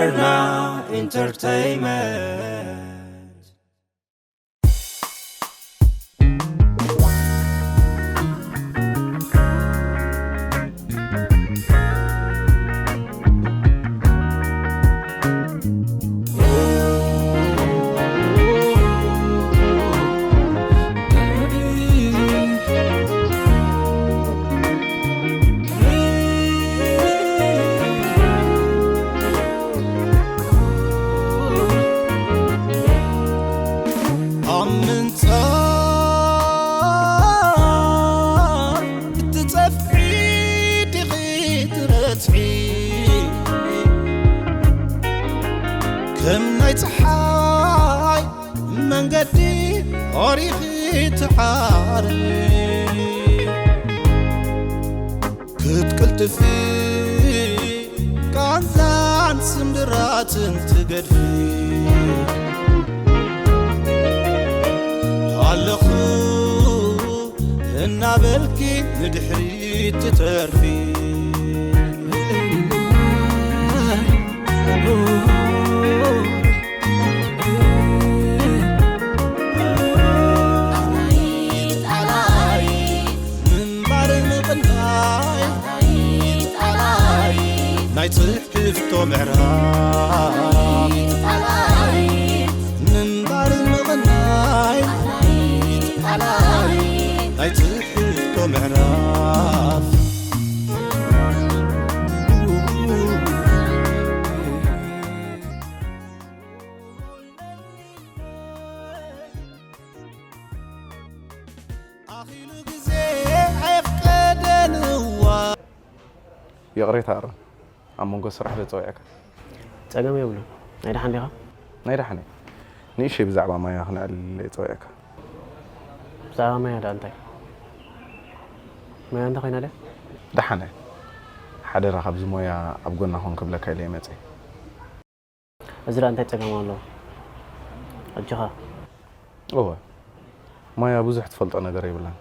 Entertainment. ኣብ ምንጻር እትጸፍዒ ዲኺ ትረትዒ፣ ከም ናይ ጸሓይ መንገዲ ኦሪኺ ትዓሪ። ክትቅልጥፊ ቃንዛን ስምብራትን ትገድፊ። ኣለኹ እናበልኪ ንድሕሪት ትተርፊ። ምንባር ምቕናይ ናይ ጽሕፍቶ ምዕራፍ። ምንባር ምቕናይ ናይ ጽሕፍቶ ምዕራፍ። ኣኺሉ ግዜ ኣየፍቀደን እዋ። ይቕሬታ ኣሮን፣ ኣብ መንጎ ስራሕ ዶ ጸዊዐካ? ጸገም የብሉን። ናይ ደሓን ዲኻ? ናይ ደሓን እየ። ንእሽተይ ብዛዕባ ማያ ክነዕልል እየ ጸዊዐካ። ብዛዕባ ማያ ደኣ እንታይ? ማያ እንታይ ኮይና ድያ? ደሓን እየ። ሓደራ ካብዚ ሞያ ኣብ ጎና ኩን ክብለካ ኢለ እየ መጺአ። እዚ ደኣ እንታይ ጸገም ኣለዎ? ኣጆኻ። እወ። ማያ ብዙሕ ትፈልጦ ነገር የብላን።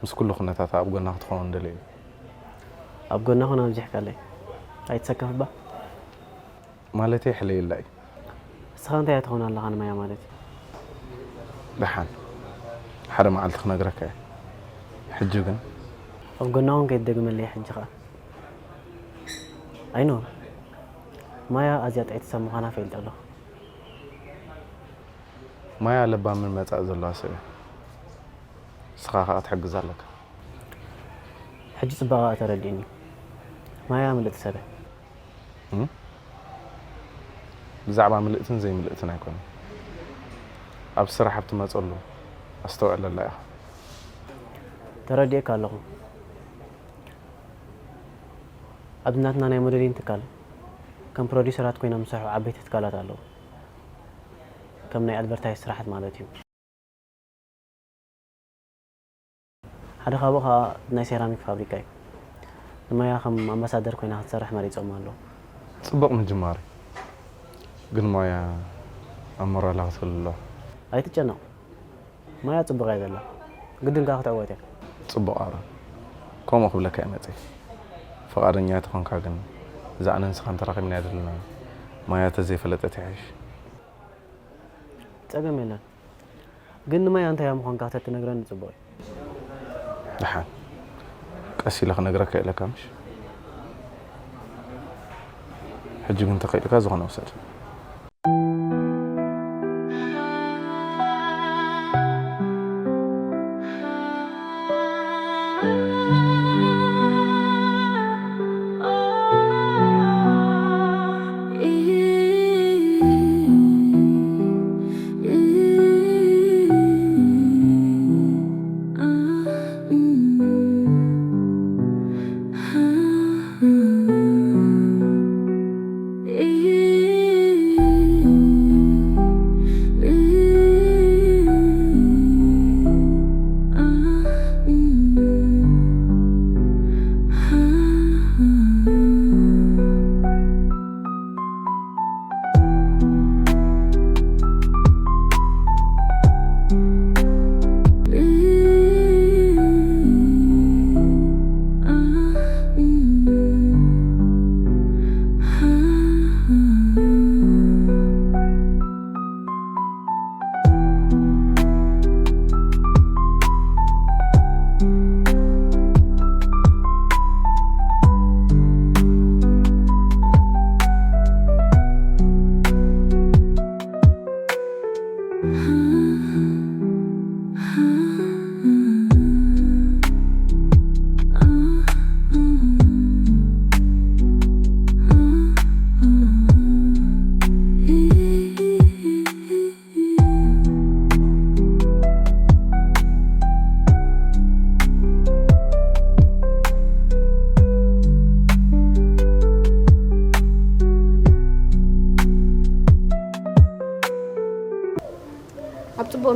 ምስ ኩሉ ኩነታታ ኣብ ጎና ክትኸውን ደልየ እየ። ኣብ ጎና ኩን ኣብዚሕካለይ። ኣይትሰከፍ እባ። ማለተይ ሕለየላ እዩ። ንስኻ እንታይ እያ ትኸውን ኣለኻ ንማያ ማለት እዩ? ደሓን። ሓደ መዓልቲ ክነግረካ እየ። ሕጂ ግን ኣብ ጎና ኩን ከይትደግመለይ ሕጂ ኸኣ። ኣይኖ። ማያ ኣዝያ ጥዕይቲ ሰብ ምዃና ፈሊጠ ኣለኹ። ማያ ለባምን መጻኢ ዘለዋ ሰብ እያ። ንስኻ ኸኣ ክትሕግዛ ኣለካ። ሕጂ ጽባቐኣ ተረዲእኒ። ማያ ምልእቲ ሰብ እያ። እም? ብዛዕባ ምልእትን ዘይምልእትን ኣይኮነን። ኣብ ስራሕ ኣብ ትመጸሉ ኣስተውዕለላ ኢኻ። ተረዲኤካ ኣለኹ። ኣብዚ ናትና ናይ ሞዴሊንግ ትካል ከም ፕሮዲዩሰራት ኮይኖም ዝሰርሑ ዓበይቲ ትካላት ኣለዉ። ከም ናይ ኣድቨርታይዝ ስራሓት ማለት እዩ። ሓደ ካብኡ ኸኣ ናይ ሴራሚክ ፋብሪካ እዩ። ንማያ ከም ኣምባሳደር ኮይና ክትሰርሕ መሪጾም ኣለዉ። ጽቡቕ ምጅማር እዩ። ግን ማያ ኣብ ሞራላ ክትህሉ ኣለዋ። ኣይትጨነቕ። ማያ ጽቡቕ እያ ዘላ። ግድን ከኣ ክትዕወት እያ። ጽቡቕ ኣሮን። ከምኡ ክብለካ እየ መጺአ። ፍቓደኛ ተኾንካ ግን እዛ ኣነን ንስኻን ተራኺብናያ ዘለና ማያ ተዘይፈለጠት ይሕሽ። ጸገም የለን። ግን ንማያ እንታይ እያ ምዃንካ ተትነግረኒ ጽቡቕ እዩ። ደሓን። ቀስ ኢለ ክነግረካ ኢለካ ምሽ? ሕጂ ግን ተኽኢልካ ዝኾነ ውሰድ።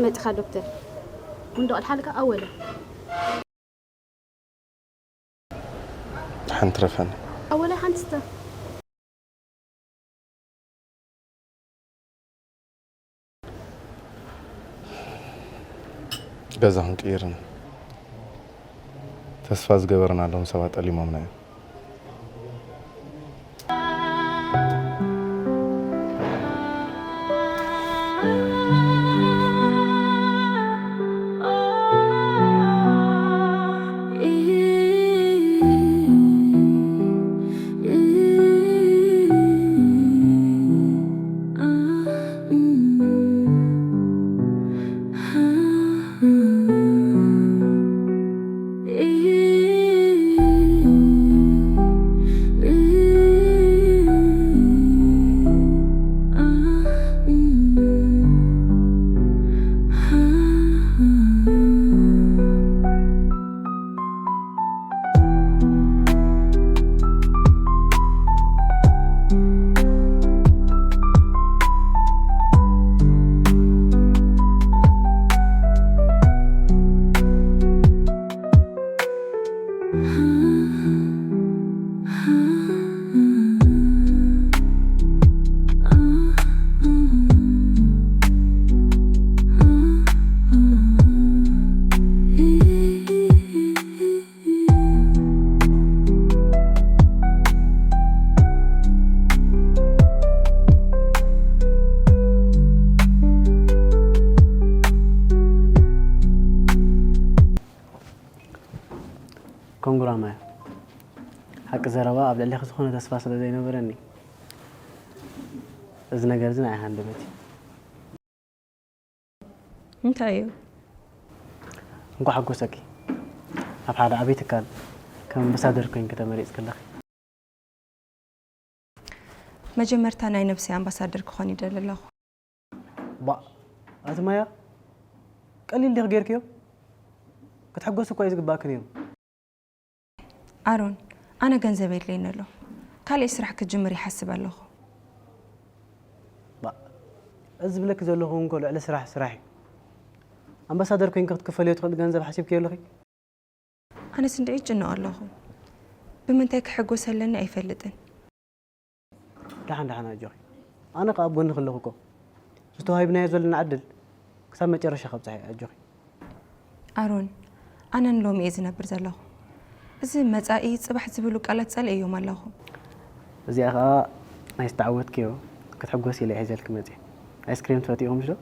መጥኻ ዶክተር። እንዶ ኣድሓልካ ኣወለ። ሓንቲ ረፈኒ። ኣወለ ሓንቲ ስተ። ገዛ ክንቅይር ኢና። ተስፋ ዝገበርናሎም ሰባት ጠሊሞምና እዮም። ኮንግራ ማያ፣ ሓቂ ዘረባ ኣብ ልዕሌኺ ዝኾነ ተስፋ ስለ ዘይነበረኒ፣ እዚ ነገር እዚ ንዓይ ሃንደበት እዩ። እንታይ እዩ? እንኳዕ ሓጎሰኪ፣ ኣብ ሓደ ዓብዪ ትካል ከም ኣምባሳደር ኮይንኪ ተመሪፅኪ ኣለኺ። መጀመርታ ናይ ነብሰይ ኣምባሳደር ክኾን ይደሊ ኣለኹ። ባእ፣ ኣቲ ማያ፣ ቀሊል ዲኺ ጌርክዮ? ክትሕጎሲ እኳ እዩ ዝግባእኪ ነይሩ። ኣሮን፣ ኣነ ገንዘብ የድልየኒ ኣሎ። ካልእ ስራሕ ክጅምር ይሓስብ ኣለኹ። ባእ፣ እዚ ዝብለኪ ዘለኹ እውን እኮ ልዕሊ ስራሕ ስራሕ እዩ። ኣምባሳደር ኮይንኪ ክትክፈልዮ ትኽእሊ ገንዘብ ሓሲብክዮ ኣለኺ? ኣነስ እንድዒ ይጭነቕ ኣለኹ። ብምንታይ ክሕጎስ ኣለኒ ኣይፈልጥን። ደሓን ደሓን ኣጆኺ። ኣነ ከኣ ኣብ ጎንኺ ኣለኹ እኮ። ዝተዋሂብናዮ ዘለና ዕድል ክሳብ መጨረሻ ከብጽሐ ኣጆኺ። ኣሮን፣ ኣነ ንሎሚ እየ ዝነብር ዘለኹ። እዚ መጻኢ ጽባሕ ዝብሉ ቃላት ጸሊኤዮም ኣለኹ። እዚኣ ከኣ ናይ ዝተዓወትክዮ ክትሕጎሲ ኢለ እየ ሒዘልኪ መጽየ። ኣይስክሬም ትፈትዊ ኢኹም ምሽ ዶ?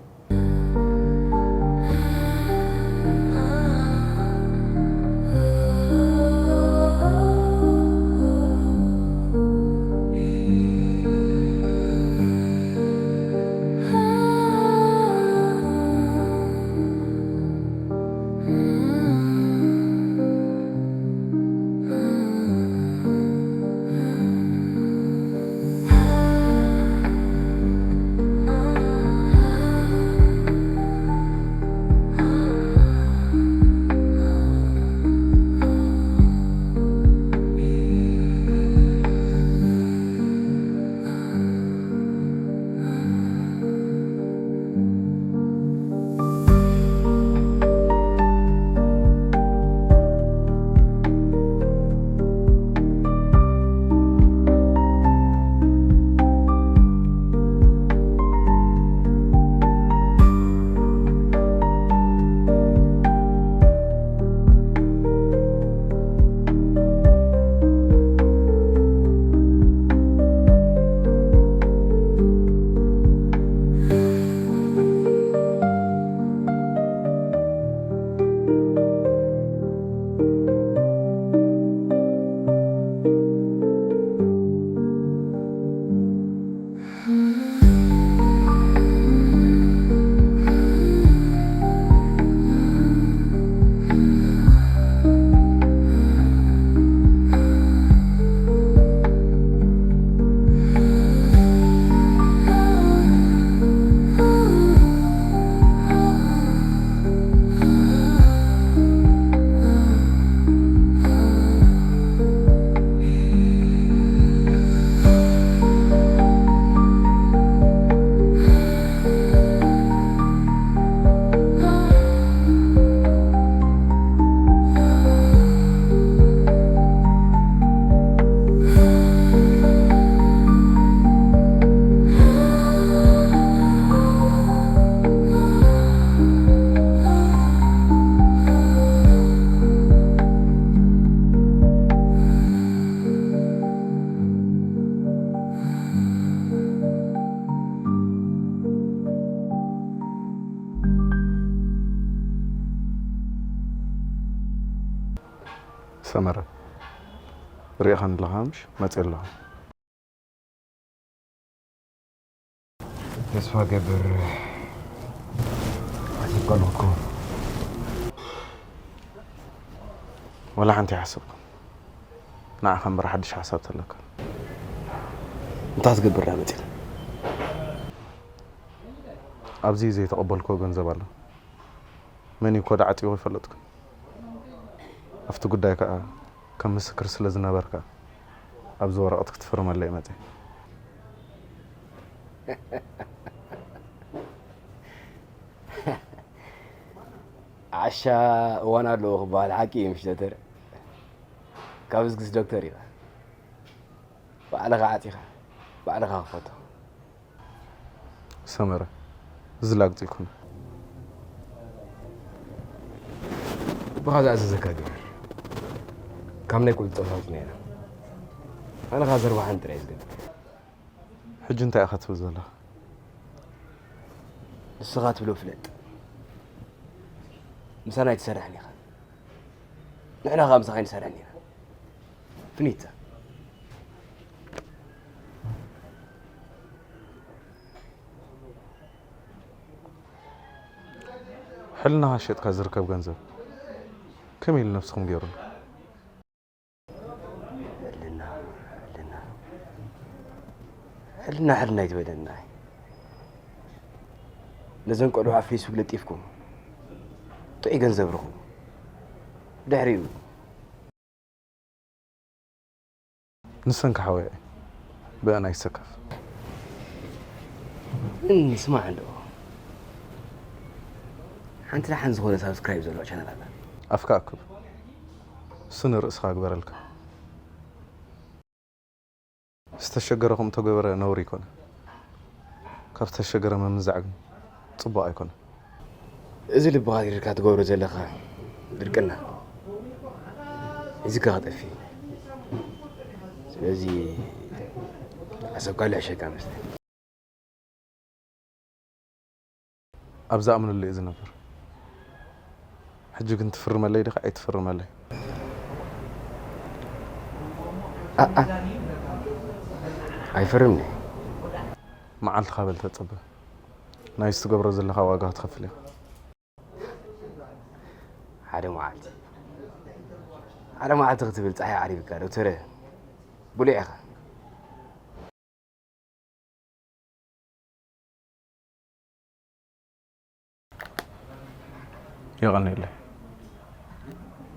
ሰመረ፣ ርኢኻኒ ኣለኻ ምሽ? መፅእ ኣለኹ። ተስፋ ገብር ሓሲብካ ኣለኹ። ወላ ሓንቲ ሓሰብኩ። ንዓኻ እምበር ሓድሽ ሓሳብ ተለካ። እንታይ ትገብር ዳ መፂኻ? ኣብዚ ዘይተቐበልክዎ ገንዘብ ኣሎ። መን እዩ ኮድ ዓፂዎ ይፈለጥኩ። ኣብቲ ጉዳይ ከዓ ከም ምስክር ስለ ዝነበርካ ኣብዚ ወረቐት ክትፍርመለይ መፀ። ዓሻ እዋን ኣለዎ ክበሃል ሓቂ እዩ፣ ምሽ ዶክተር? ካብ ዝግስ ዶክተር ኢኻ። ባዕልኻ ዓፂኻ፣ ባዕልኻ ክፈቶ። ሰመረ፣ እዚ ላግፂ ይኩን። ብኻ ዝኣዘዘካ ግበር። ካብ ናይ ቁፅፅር ሓውፅና ኢና። ኣነ ኸዓ ዘርባሓን ጥራይ ዝገብር። ሕጂ እንታይ ኢኻ ትብል ዘለኻ? ንስኻ ትብሎ ፍለጥ። ምሳና ኣይትሰርሕን ኢኻ። ንሕና ኸዓ ምሳኻ ኣይንሰርሕን ኢና። ፍኒታ። ሕልናኻ ሸጥካ ዝርከብ ገንዘብ ከመይ ኢሉ ነብስኹም ገይሩና? ሕልና፣ ሕልና። ሕልና፣ ሕልና ኣይትበለና። ነዘን ቆልዑ ኣብ ፌስቡክ ለጢፍኩም ጥዑይ ገንዘብ ርኹ። ድሕሪኡ ንሰን ክሓወየ ብአን ኣይሰከፍ። ግን ስማዕ እንዶ፣ ሓንቲ ደሓን ዝኾነ ሳብስክራይብ ዘለዎ ቻነል ኣላ። ኣፍካ ኣክብ። እሱ ንርእስኻ ግበረልካ። ዝተሸገረ ከምኡ ተገበረ ነውሪ ኣይኮነ። ካብ ዝተሸገረ ምምዛዕ ግን ጽቡቕ ኣይኮነ። እዚ ልብኻ ጌርካ ትገብሮ ዘለኻ ድርቅና ሒዝካ ክጠፊ። ስለዚ ሓሳብካ ልሕሸካ መስለኒ። ኣብ ዝኣምነሉ እየ ዝነብር። ሕጂ ግን ትፍርመለይ ዲኻ ኣይትፍርመለይ? ኣኣ፣ ኣይፈርምን እየ። መዓልትኻ በል ተጸበ። ናይ ዝትገብሮ ዘለኻ ዋጋ ክትኸፍል ኢኻ። ሓደ መዓልቲ፣ ሓደ መዓልቲ ክትብል ጸሓይ ዓሪብካ ዶክተረ፣ ብሉዕ ኢኻ። የቐንየለይ።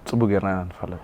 ጽቡቕ ጌርና ኢና ንፋለጥ።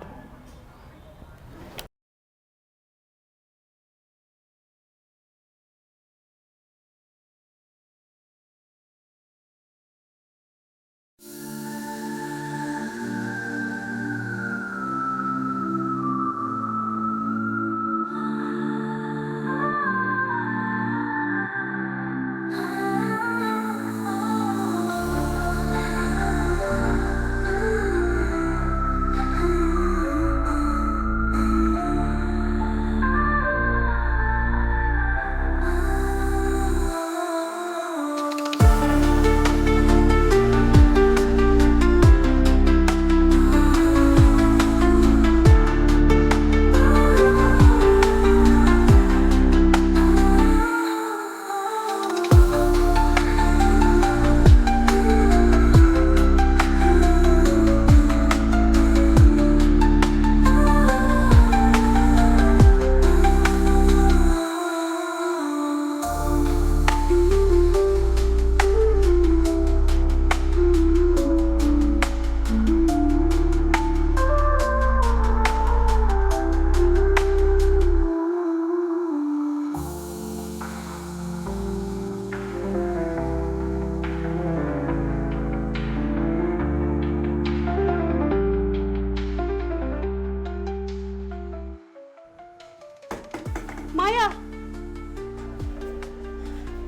ማያ!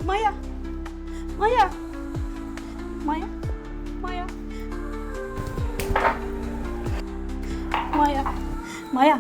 ማያ! ማያ! ማያ! ማያ! ማያ! ማያ!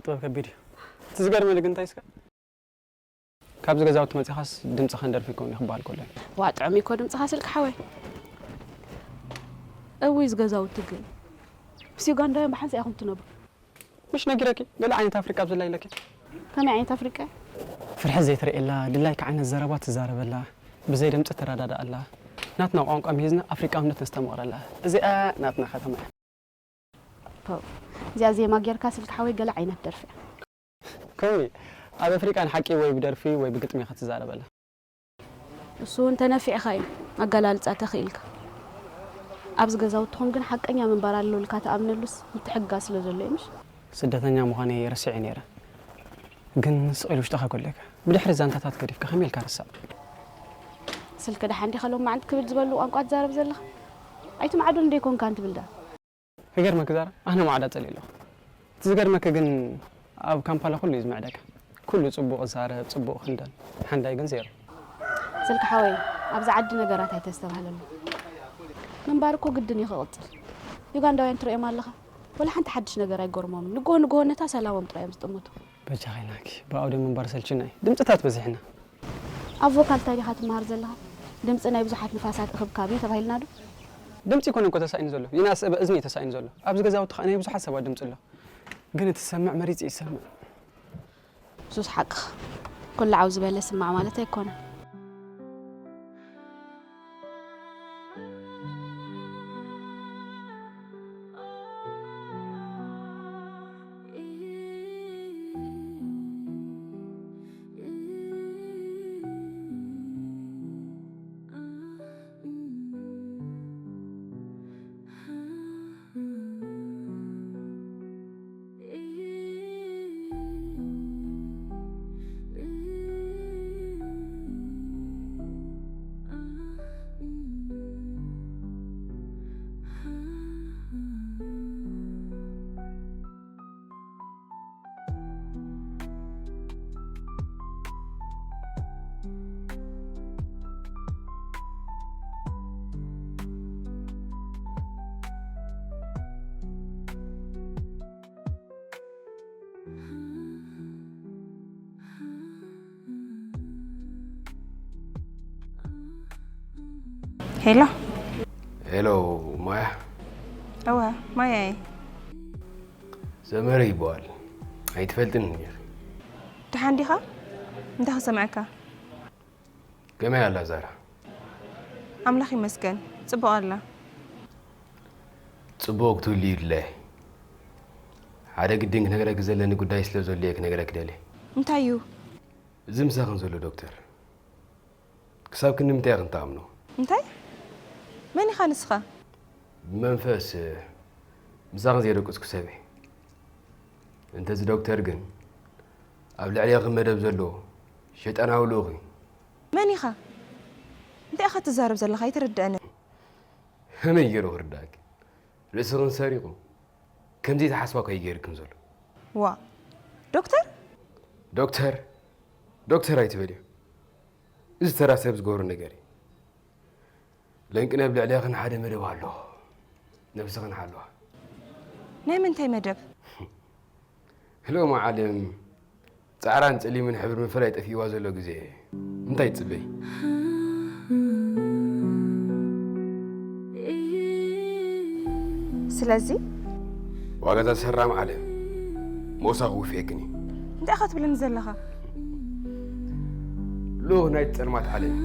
ጥበብ ከቢድ እዩ። እቲ ዝገርመኒ ግን እንታይ እስከ ካብዚ ገዛውቲ መጺኻስ ድምጽኻ ንደርፊ ይከውን እዩ ክበሃል ከሎ እዩ። ዋ ጥዑም እኮ ድምፅኻ ስልኪ ሓወይ። እውይ ዝገዛውቲ ግን ምስ ዩጋንዳውያን ብሓንሳ ኢኹም ትነብሩ። ምሽ ነጊረኪ ገለ ዓይነት ኣፍሪቃ ኣብዝላ ኢለኪ። ከመይ ዓይነት ኣፍሪቃ? ፍርሒ ዘይትርእየላ ድላይካ ዓይነት ዘረባ ትዛረበላ ብዘይ ድምፂ ትረዳዳኣላ ናትና ቋንቋ ምሂዝና ኣፍሪቃውነት ነስተምቕረላ እዚኣ ናትና ከተማ እያ። ፖው እዚኣ ዜማ ጌርካ ስልኪ ሓወይ ገለ ዓይነት ደርፊ እያ። ከውኒ ኣብ ኣፍሪቃ ንሓቂ ወይ ብደርፊ ወይ ብግጥሚ ኢኻ ትዛረበላ። እሱ እውን ተነፊዕኻ እዩ ኣገላልፃ ተኽኢልካ። ኣብዚ ገዛውትኹም ግን ሓቀኛ ምንባር ኣሎ ኢልካ ትኣምነሉስ ምትሕግጋዝ ስለ ዘሎ እዩ ምሽ? ስደተኛ ምዃነይ ረሲዐ ነይረ። ግን ስቕ ኢሉ ውሽጥኻ ይጎድለካ። ብድሕሪ ዛንታታት ገዲፍካ ከመይ ኢልካ ርሳዕ? ስልኪ ደሓን ዲኻ ሎም መዓልቲ ክብል ዝበሉ ቋንቋ ትዛረብ ዘለኻ? ኣይትምዓዶን ዶ ኣይኮንካን ትብል ደኣ? ክገርመኪ ዛራ ኣነ ማዕዳ ጸሊእ ኣለኹ። እቲ ዝገርመኪ ግን ኣብ ካምፓላ ኩሉ እዩ ዝምዕደካ። ኩሉ ጽቡቕ ዝዛረብ፣ ጽቡቕ ክንደን። ሓንዳይ ግን ዜሮ። ስልኪ ሓወይ ኣብዚ ዓዲ ነገራት ኣይተስተባህለሉ። ምንባር እኮ ግድን እዩ ክቕጽል። ዩጋንዳውያን ትርእዮም ኣለኻ። ወላ ሓንቲ ሓድሽ ነገር ኣይጎርሞምን። ንግሆ ንግሆ ነታ ሰላሞም ጥራይ እዮም ዝጥምቱ። በጃኺ ናኪ ብኣውደ ምንባር ሰልችና እዩ። ድምፅታት በዚሕና። ኣብ ቮካል እንታይ ዲኻ ትመሃር ዘለኻ? ድምፂ ናይ ብዙሓት ንፋሳት እኽብካብ እዩ ተባሂልና ዶ? ድምፂ ይኮነ እኮ ተሳኢኑ ዘሎ ይንኣስ እበ እዝኒ እዩ ተሳኢኑ ዘሎ ኣብዚ ገዛውቲ ከዓ ናይ ብዙሓት ሰባት ድምፂ ኣሎ ግን እቲ ዝሰምዕ መሪፂ ይሰምዕ ሱስ ሓቅኻ ኩሉ ዓው ዝበለ ስማዕ ማለት ኣይኮነን ሄሎ ሄሎ ማያ እወ ማያየ ዘመረ ይበሃል ኣይትፈልጥን እንዲኺ ደሓን ዲኻ እንታይ ክሰምዐካ ከመይ ኣላ ዛራ ኣምላኽ ይመስገን ጽቡቕ ኣላ ጽቡቕ ክትብሊ ይድለ ሓደ ግድን ክነግረኪ ዘለኒ ጉዳይ ስለ ዘሎ እየ ክነግረኪ ደልየ እንታይ እዩ እዚ ምሳኽን ዘሎ ዶክተር ክሳብ ክንዲ ምንታይ ኢኽን ትኣምኖ እንታይ መን ኢኻ ንስኻ ብመንፈስ ምሳኽን ዘይደቀስኩ ሰብ እየ እንተ እዚ ዶክተር ግን ኣብ ልዕሌኺ መደብ ዘለዎ ሸይጣናዊ ልኡኽ እዩ መን ኢኻ እንታይ ኢኻ ትዛረብ ዘለኻ ኣይትርድአንን ከመይ ገይሩ ክርዳእኪ ርእስኽን ሰሪቑ ከምዚ ዝሓስባ እኳ እዩ ገይርክን ዘሎ ዋ ዶክተር ዶክተር ዶክተር ኣይትበልዮ እዚ ተራ ሰብ ዝገብሮ ነገር እዩ ለንቅነ ኣብ ልዕሌኽን ሓደ መደብ ኣሎ ነብስኽን ሓለዋ ናይ ምንታይ መደብ ሎሚ ዓለም ጻዕራን ጸሊምን ሕብሪ ምፍላይ ጠፊእዋ ዘሎ ግዜ እንታይ ትጽበይ ስለዚ ዋጋታት ሰራም ዓለም ሞሳ ክውፍየክን እዩ እንታይ ኢኻ ትብለኒ ዘለኻ ልኡኽ ናይ ጸልማት ዓለም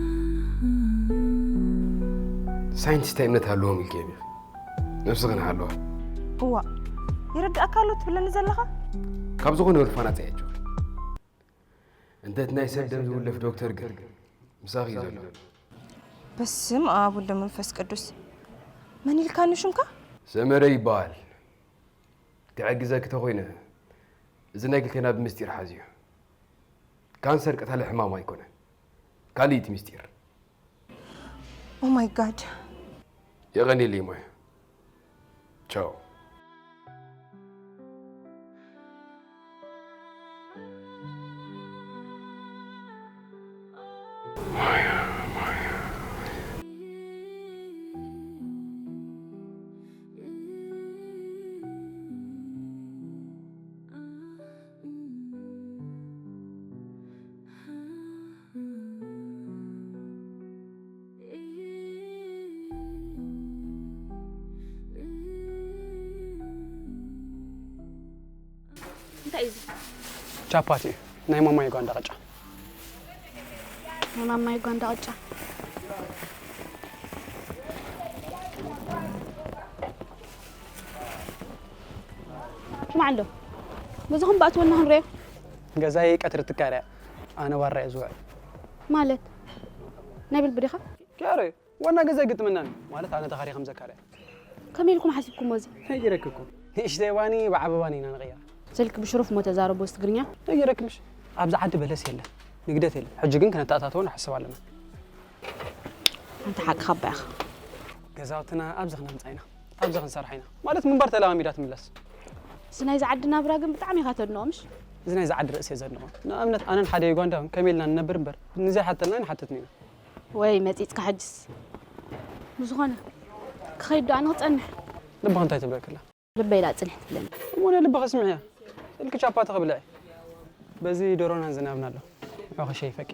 ሳይንቲስት እምነት ኣለዎም ኢልክዮም ኢኺ ነብስኽን ሃለዋ እዋ ይርድኣካ ኣሎ ትብለኒ ዘለኻ ካብ ዝኾነ ወልፋና ፀያቸው እንተ እቲ ናይ ሰብ ደም ዝውለፍ ዶክተር ግን ምሳኺ እዩ ዘሎ በስም ኣብ ወልደ መንፈስ ቅዱስ መን ኢልካኒ ሽምካ ሰመረ ይበሃል ክዕግዘኪ ተኾይነ እዚ ናይ ክልቴና ብምስጢር ሓዝዮ ካንሰር ቀታሊ ሕማም ኣይኮነን ካልእ እቲ ምስጢር Oh my God የቐንየለይ ሞያ ቻው እንታይ እዩ እዚ? ቻፓቲ እዩ። ናይ ማማ ዩጋንዳ ቅጫ። ናይ ማማ ዩጋንዳ ቅጫ። ስማዕ ኣሎ፣ ገዛኹም ብኣትወልና ክንሪኦ። ገዛይ ቀትሪ ትካርያ፣ ኣነ ዋራ እየ ዝውዕል። ማለት ናይ ብልቢ ዲኻ? ያረ ዋና ገዛ ይግጥመናን ማለት ኣነ ተኻሪ ከም ዘካርያ። ከመይ ኢልኩም ሓሲብኩሞ እዚ? ንእሽተይ ባኒ ብዓበባኒ ኢና ንቕያ። ስልክ ብሽሩፍ ሞ ተዛረቦ ትግርኛ። ነጊረክምሽ ኣብዚ ዓዲ በለስ የለን፣ ንግደት የለን። ሕጂ ግን ክነተኣታተዎ ንሓስብ ኣለና። ኣንተ ሓቅኻ ኣባ ኢኻ። ገዛውትና ኣብዚ ክነምፃ ኢና፣ ኣብዚ ክንሰርሓ ኢና ማለት ምንባር ተለማሚዳ ትምለስ። እዚ ናይዚ ዓዲ ናብራ ግን ብጣዕሚ ኢኻ ተድንቖ ምሽ? እዚ ናይዚ ዓዲ ርእሲ እየ ዘድንቖ። ንኣብነት ኣነን ሓደ ዩጋንዳውን ከመይ ኢልና ንነብር እምበር ንዘይሓተልና ኣይንሓትትን ኢና። ወይ መፂፅካ ሕጅስ። ብዝኾነ ክኸይድ ዶ ኣነ ክፀንሕ? ልብኻ እንታይ ትብለክላ? ልበይ ዳ ፅንሕ ትብለኒ። እሞ ናይ ልብኻ ስምዕያ። ስልኪ ቻፓ ተኽብልዒ። በዚ ዶሮናን ዝናብና ኣሎ። ንዑ ኸሸይፈኪ።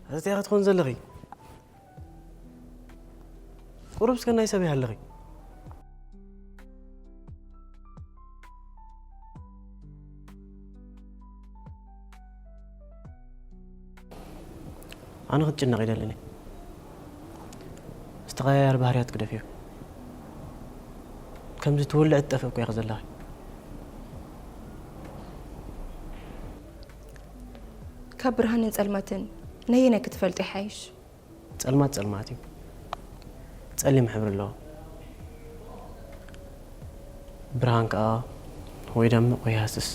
ኣተትያ ክትኾን ዘለኺ ቁሩብ እስከ ናይ ሰብ ይሃለኺ። ኣነ ክትጭነቕ ይደልን እየ። ዝተቐያየር ባህርያት ግደፍዮ። ከምዚ ትውልዕ ትጠፍእ እኮ ኢኺ ዘለኺ። ካብ ብርሃንን ጸልማትን ነየናይ ክትፈልጦ ይሓይሽ? ጸልማት ጸልማት እዩ። ጸሊም ሕብሪ ኣለዎ። ብርሃን ከኣ ወይ ደምቕ ወይ ሃስስ።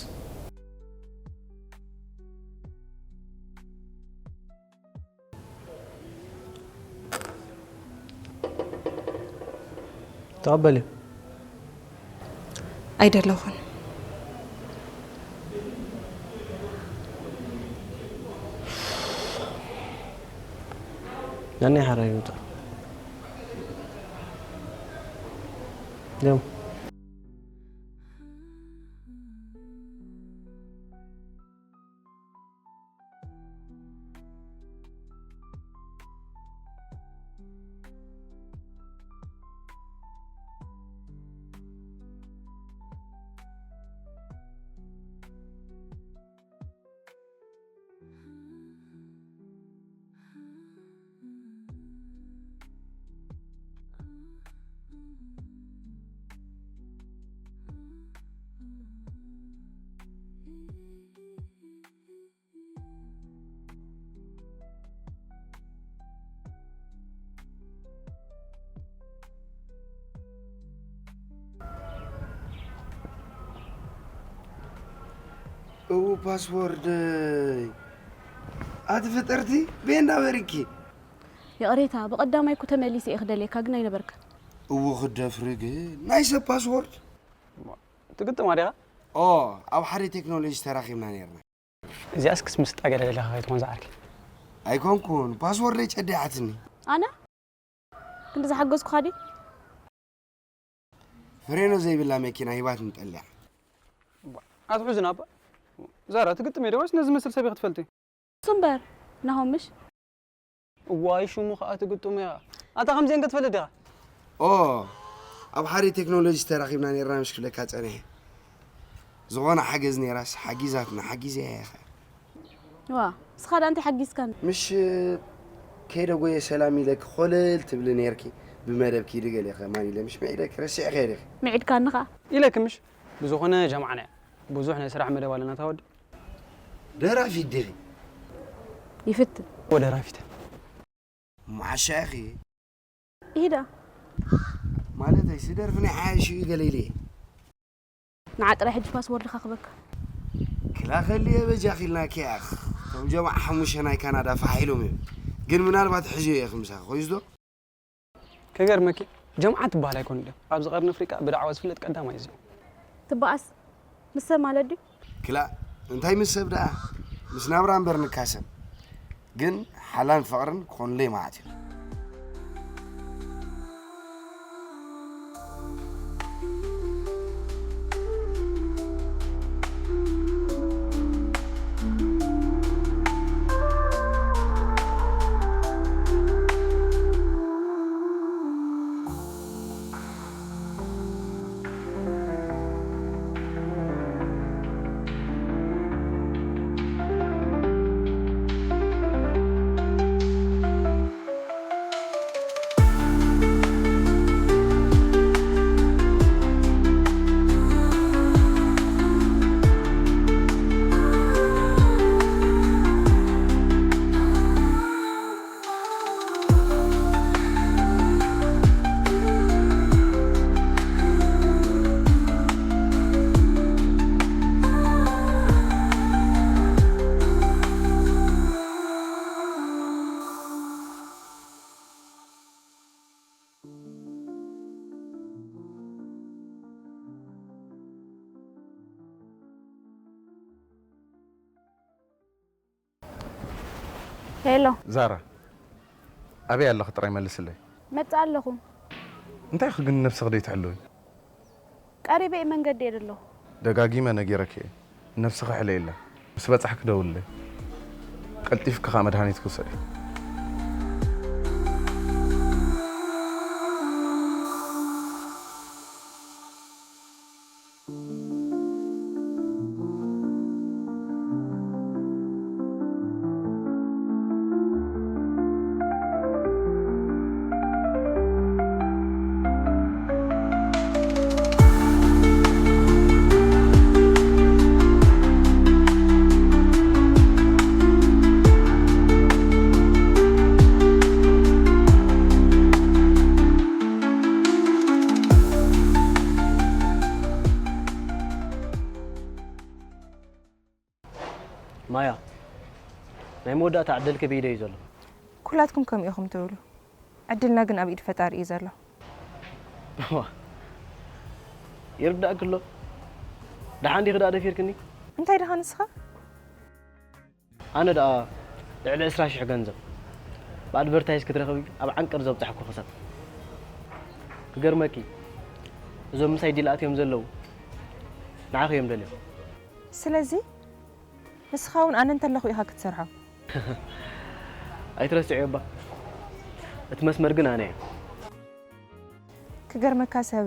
ተቐበልዮ። ኣይደለኹን። ናነይ ሓራይ ይምጻእ። ደም። እው ፓስወርደይ። ኣቲ ፍጥርቲ ቤንዳ በሪኪ። ይቕሬታ፣ ብቐዳማይ እኮ ተመሊሰ እየ ክደልየካ፣ ግን ኣይነበርካን። እው ክደፍሪ ግን ናይ ሰብ ፓስወርድ። ትግጥማ ዲኻ? ኦ፣ ኣብ ሓደ ቴክኖሎጂ ተራኺብና ነይርና። እዚኣስ ክስምስጣ ገለ ደለኻ ከይትኾን ዝዓርከይ። ኣይኮንኩን፣ ፓስወርደይ ጨዲዓትኒ። ኣነ? ክንዲ ዝሓገዝኩኻ ድዩ? ፍሬኖ ዘይብላ መኪና ሂባትኒ ጠሊዓ። ኣትሑዝና እባ። ዛራ፣ ትግጥም እየ ዶ ወይስ ነዚ ዝመስል ሰብ ኢኺ ትፈልጢ? እሱ እምበር፣ ናሆም ምሽ? እዋይ፣ ሽሙ ኸኣ ትግጥሙ እያ። ኣታ ከምዚአን ከ ትፈልጥ ዲኻ? ኦ፣ ኣብ ሓደ ቴክኖሎጂ ተራኺብና ነይርና ምሽ ክብለካ ጸኒሐ። ዝኾነ ሓገዝ ነይራስ ሓጊዛትና፣ ሓጊዘያ እየ ኸኣ። ዋ፣ ንስኻ ደኣ እንታይ ሓጊዝካን? ምሽ ከይደ ጎየ ሰላም ኢለኪ ኮለል ትብሊ ነይርኪ። ብመደብ ኪዲ ገለ ከማን ኢለ ምሽ ምዒደኪ ረሲዕኪ ዲኺ? ምዒድካኒ ኸኣ። ኢለኪ ምሽ? ብዝኾነ ጀማዕና እያ። ብዙሕ ናይ ስራሕ መደብ ኣለና እታ ወዲ። ደራፊት ዲኺ? ይፍትን። ወደራፊት። መዓሻ ኢኺ? ኢሂዳ። ማለተይ፣ ስደርፊ ናይ ሓያሽ እዩ ገለ ኢለ እየ። ንዓ ጥራይ ሕጂ ፓስወርድኻ ክበካ። ክላኸሊ እየ በጃኺ ኢልናኪ እያ። እቶም ጀማዓ ሓሙሽተ ናይ ካናዳ ፋሕ ኢሎም እዮም። ግን ምናልባት ሕዝዮ እየ ክምሳኺ። ኮይንስ ዶ? ክገርመኪ፣ ጀምዓ ትበሃል ኣይኮኑን ድዮም። ኣብዚ ቀርኒ ኣፍሪቃ ብዳዕዋ ዝፍለጥ ቀዳማይ እዚ እዩ። ትበኣስ ምስ ሰብ ማለት ድዩ? ክላእ፣ እንታይ ምስ ሰብ ደኣ? ምስ ናብራ እምበር ንካሰብ። ግን ሓላን ፍቕርን ክኾኑለይ መዓት እዩ። ሄሎ። ዛራ፣ ኣበይ ኣለኺ ጥራይ መልስለይ። መጽእ ኣለኹ። እንታይ ኢኺ ግን ነብስኺ ደይትሕልዊ? ቀሪበ እየ መንገዲ እየ ዘለኹ። ደጋጊመ ነጊረኪ እየ። ነብስኺ ሕለይላ። ምስ በጻሕኪ ደውልለይ። ቀልጢፍኪ ከኣ መድሃኒትኪ ውሰዲ። ማያ፣ ናይ መወዳእታ ዕድልኪ ብኢደይ እዩ ዘሎ። ኩላትኩም ከምኡ ኢኹም ትብሉ። ዕድልና ግን ኣብ ኢድ ፈጣሪ እዩ ዘሎ። ይርዳእኪ ኣሎ። ደሓን ዲኺ ደኣ ደፊርክኒ? እንታይ ደኻ ንስኻ? ኣነ ደኣ ልዕሊ ዕስራ ሽሕ ገንዘብ ብኣድቨርታይዝ ክትረኽቢ ኣብ ዓንቀር ዘብጻሕኩኺ ሰብ። ክገርመኪ፣ እዞም ምሳይ ዲል ኣትዮም ዘለዉ ንዓኺ እዮም ደልዮም። ስለዚ ንስኻ እውን ኣነ እንተለኹ ኢኻ ክትሰርሖ። ኣይትረስዕዮ እባ። እቲ መስመር ግን ኣነ እየ። ክገርመካ ሰብ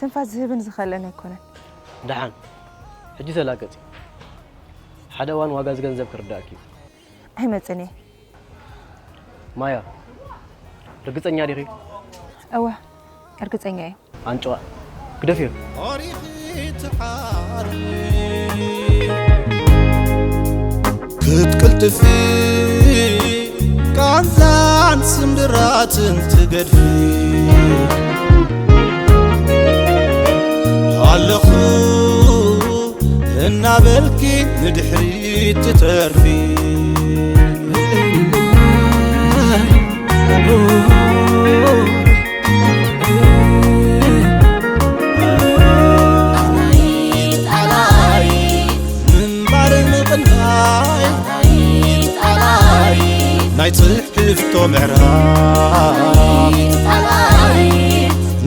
ትንፋስ ዝህብን ዝኸልእን ኣይኮነን። ደሓን፣ ሕጂ ተላገጺ። ሓደ እዋን ዋጋ እዚ ገንዘብ ክርዳእኪ እዩ። ኣይመጽእን እየ። ማያ፣ ርግጸኛ ዲኺ? እወ፣ ርግጸኛ እየ። ኣንጭዋ፣ ግደፍዮ። ኦሪኺ ትሓርሚ ክትቅልጥፊ ቃንዛን ስምብራትን ትገድፊ ኣለኹ እናበልኪ ንድሕሪት ትተርፊ። ምንባር ምቕናይ ናይ ትሕፍቶ ምዕራፍ።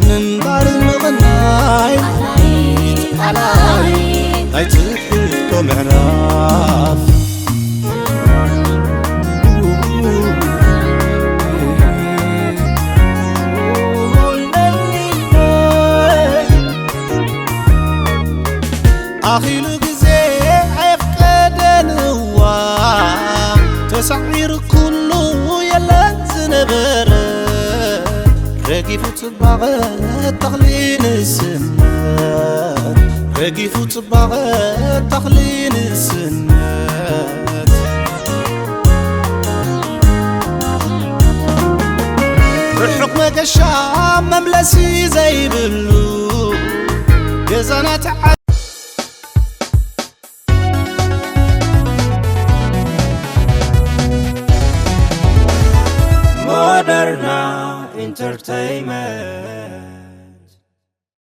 ምንባር ምቕናይ ናይ ትሕፍቶ ምዕራፍ። ኣኺሉ ግዜ ኣየፍቀደን እዋ፣ ተሳዒሩ ኩሉ የለን ዝነበረ። ረጊፉ ጽባቐ ተኽሊ ንስነት፣ ረጊፉ ጽባቐ ተኽሊ ንስነት። ርሑቕ መገሻ መምለሲ ዘይብሉ ገዛና ተዓ- ሞደርና ኢንተርተይመንት።